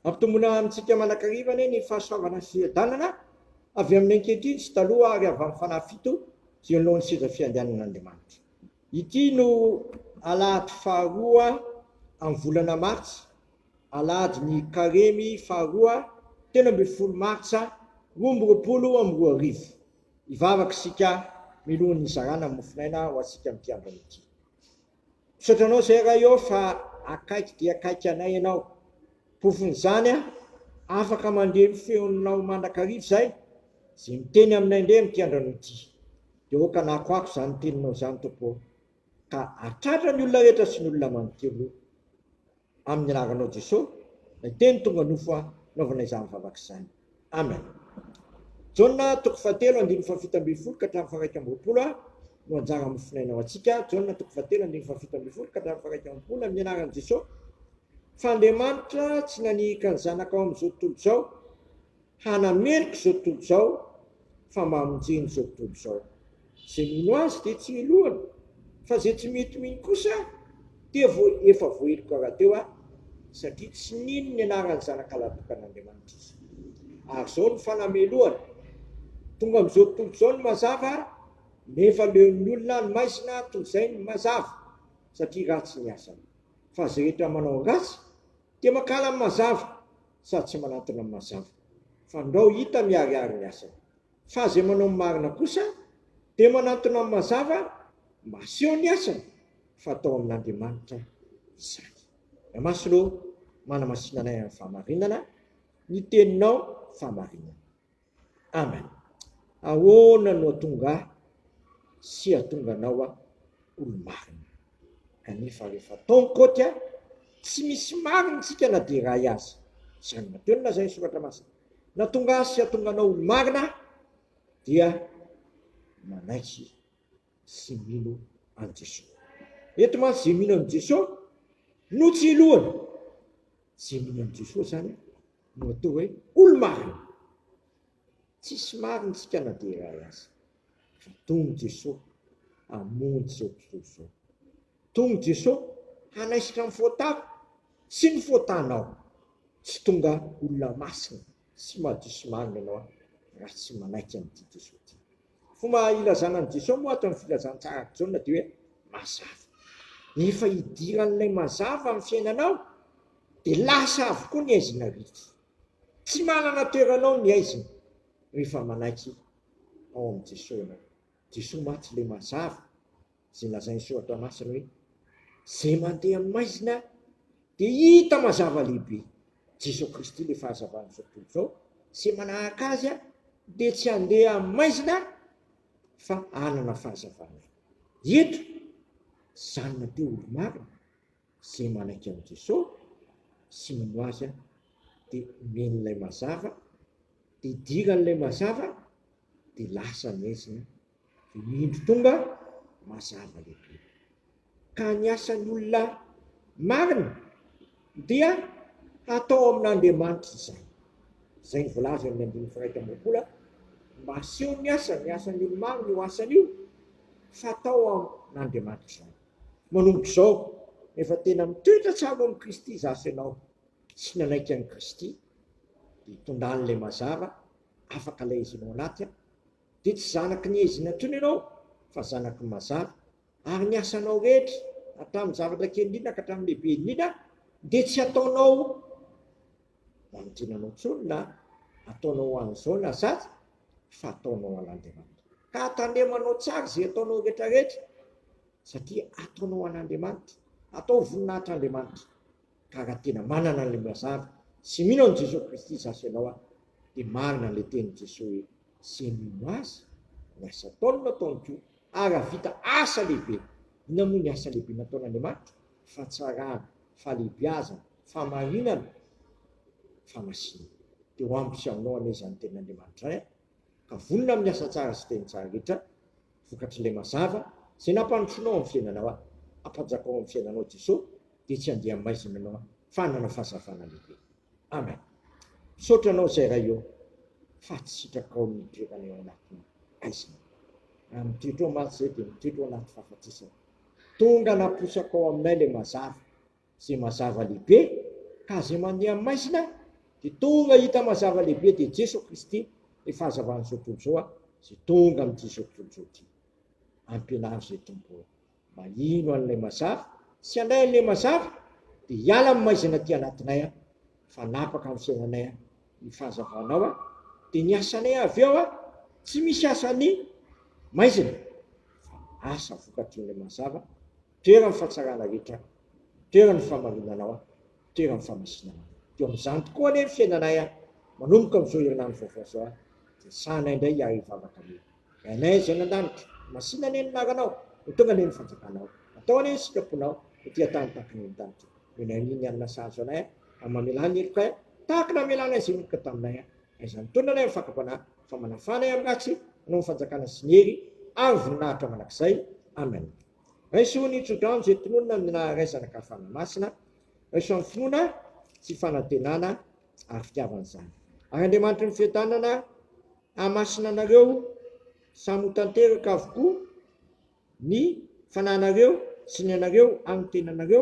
Ampitomboina amintsika mandrakariva anie ny fahasoavana sy fiadanana avy amin'ny ankehitriny sy taloha ary avy amin'ny fanahy fito izay eo anoloan'ny seza fiandrianan'Andriamanitra. Ity no alahady faharoa amin'ny volana martsa, alahady ny karemy faharoa 13 martsa 2022. Hivavaka isika milohan'ny hizarana ny mofon'aina ho antsika amin'ity andro anio ity. Misaotra anao izay Ray ô fa akaiky dia akaiky anay ianao. Porofon'izany afaka mandre ny feonao mandrakariva izay, izay miteny aminay indray amin'ity andro anio ity. Dia aoka hanakoako izany teninao izany Tompo ô, ka hahatratra ny olona rehetra sy ny olona manontolo. Amin'ny anaranao Jesoa, ilay teny tonga nofo aho, naovana izany vavaka izany. Amen. Jaona toko fahatelo andininy faha-17 ka hatramin'ny faha-21 no anjara mofonaina ho antsika. Jaona toko fahatelo andininy faha-17 ka hatramin'ny faha-21 amin'ny anaran'i Jesoa. Fa Andriamanitra tsy nanihika ny Zanaka ao amin'izao tontolo izao hanameloka izao tontolo izao fa mba hamonjena izao tontolo izao. Izay mino Azy dia tsy helohina, fa izay tsy mety mino kosa dia vo efa voaheloka rahateo aho, satria tsy nino ny anaran'ny Zanaka Lahitokan'Andriamanitra izy. Ary izao no fanamelohana, tonga amin'izao tontolo izao ny mazava, nefa leon'ny olona ny maizina toy izay ny mazava, satria ratsy ny asany. Fa izay rehetra manao ratsy dia mankahala ny mazava, sady tsy manantona ny mazava, fandrao hita miharihary ny asany. Fa izay manao ny marina kosa dia manantona ny mazava mba haseho ny asany fa atao amin'Andriamanitra izany. Ramaso ô, manamasina anay amin'ny fahamarinana, ny teninao fahamarinana. Amen. Ahoana no hatonga ahy sy hatonga anao aho olo-marina? Kanefa rehefa atao ny kaoty a, tsy misy marina isika na dia iray aza. Izany rahateo no lazain'ny Soratra Masina. Nahatonga ahy sy hahatonga anao olo-marina dia manaiky sy mino an'i Jesoa. Eto mantsy izay mino an'i Jesoa no tsy helohana. Izay mino an'i Jesoa izany no atao hoe olo-marina. Tsisy marina isika na dia iray aza. Fa tonga Jesoa hamonjy izao tontolo izao. Tonga Jesoa hanaisotra ny fotako sy ny fotanao. Tsy tonga olona masina sy madio sy marina ianao raha tsy manaiky an'ity Jesoa ity. Fomba ilazana an'i Jesoa moa ato amin'ny filazantsara Jaona dia hoe mazava. Rehefa idiran'ilay mazava amin'ny fiainanao dia lasa avokoa ny haizina rehetra. Tsy manana toerana ao ny haizina rehefa manaiky ao amin'i Jesoa ianao. Jesoa mantsy ilay mazava izay lazain'ny Soratra Masina hoe izay mandeha amin'ny maizina dia hita mazava lehibe. Jesoa Kristy ilay fahazavan'izao tontolo izao, izay manahaka Azy dia tsy handeha amin'ny maizina fa hanana fahazavana. Eto, izany natao olo-marina Izay manaiky an'i Jesoa sy mino Azy dia omeny ilay mazava, dia idiran'ilay mazava dia lasa ny aizina, dia indro tonga mazava lehibe. Ka ny asan'ny olona marina dia hatao amin'Andriamanitra izany. Izay ny voalaza eo amin'ny andininy faha-21, mba aseho ny asany, ny asan'ny olo-marina io asany io, fa atao amin'Andriamanitra izany. Manomboka izao, rehefa tena mitoetra tsara ao amin'i Kristy izaho sy ianao, sy nanaiky an'i Kristy, dia hitondrany ilay mazava, afaka ilay haizina ao anaty, dia tsy zanaky ny haizina intsony ianao, fa zanaky ny mazava, ary ny asanao rehetra, hatramin'ny zavatra kely indrindra ka hatramin'ny lehibe indrindra, dia tsy ataonao ho an'ny tenanao intsony na ataonao ho an'izao na zatsy, fa ataonao ho an'Andriamanitra. Ka tandremanao tsara izay ataonao rehetra rehetra, satria ataonao ho an'Andriamanitra, atao ho voninahitr'Andriamanitra. Ka raha tena manana an'ilay mazava sy mino an'i Jesoa Kristy izaho sy ianao dia marina ilay tenin'i Jesoa hoe izay mino Azy, ny asa ataony no ataony koa, ary hahavita asa lehibe. Inona moa ny asa lehibe nataon'Andriamanitra? Fahatsarana, fahalehibiazana, fahamarinana, fahamasinana. Dia ho amiko sy aminao anie izany tenin'Andriamanitra izany ka vonona amin'ny asa tsara sy teny tsara rehetra vokatr'ilay mazava izay nampandrosoanao amin'ny fiainanao ahy, ampanjakao amin'ny fiainanao Jesoa dia tsy handeha maizina ianao fa hanana fahazavana lehibe. Amen. Misaotra anao izay Ray ô fa tsy sitrakao ny hitoeranay ao anatin'ny haizina. Raha mitoetra ao mantsy izay dia mitoetra ao anaty fahafatesana. Tonga naposaka ao aminay ilay mazava, izay mazava lehibe ka izay mandeha amin'ny maizina. Dia tonga hita mazava lehibe dia Jeso Kristy ilay fahazavan'izao tontolo izao izay tonga amin'ity izao tontolo izao ity. Ampianaro izay Tompo ô. Mba hino an'ilay mazava sy handray an'ilay mazava dia hiala amin'ny maizina aty anatinay fa hanapaka amin'ny fiainanay ny fahazavanao dia ny asanay avy eo tsy misy asan'ny maizina fa asa vokatrin'ilay mazava toeran'ny fahatsarana rehetra toeran'ny fahamarinanao toeran'ny fahamasinana dia amin'izany tokoa anie ny fiainanay manomboka amin'izao herinandro vaovao izao dia sahanay indray hiara hivavaka aminao Rainay izay any an-danitra, masina anie ny anaranao, ho tonga anie ny fanjakanao. Atao anie ny sitraponao, ety an-tany tahaka ny any an-danitra. Omena anay ny hanina sahaza anay, ary mamelà ny helokay, tahaka ny namelanay izay meloka taminay. Aiza mitondra anay amin'ny fakam-panahy, fa manafà anay amin'ny ratsy, hanao ny fanjakana sy ny hery ary ny voninahitra mandrakizay. Amen. Raiso ny tsodrano izay tononina amin'ny anaran'ny Ray, Zanaka ary Fanahy Masina. Raiso amin'ny finoana sy fanantenana ary fitiavana izany. Ary Andriamanitry ny fiadanana hahamasina anareo samy ho tanteraka avokoa ny fananareo sy ny anareo ary ny tenanareo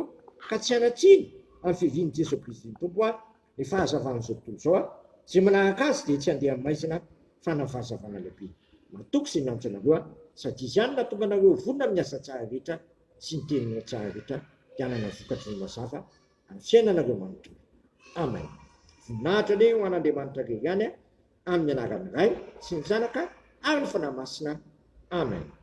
ka tsy hanan-tsiny amin'ny fiavian'i Jesoa Kristy Tompo aho, ny fahazavan'izao tontolo izao aho. Izay manaraka Azy dia tsy handeha amin'ny maizina fa hanana fahazavana lehibe. Matoky izay miantso anareo aho, sady Izy ihany no nahatonga anareo ho vonona amin'ny asa tsara rehetra sy ny teny tsara rehetra dia hanana vokatry ny mazava amin'ny fiainanareo manontolo. Amen. Voninahitra anie ho an'Andriamanitra irery ihany amin'ny anaran'ny Ray sy ny Zanaka ary ny Fanahy Masina. Amen.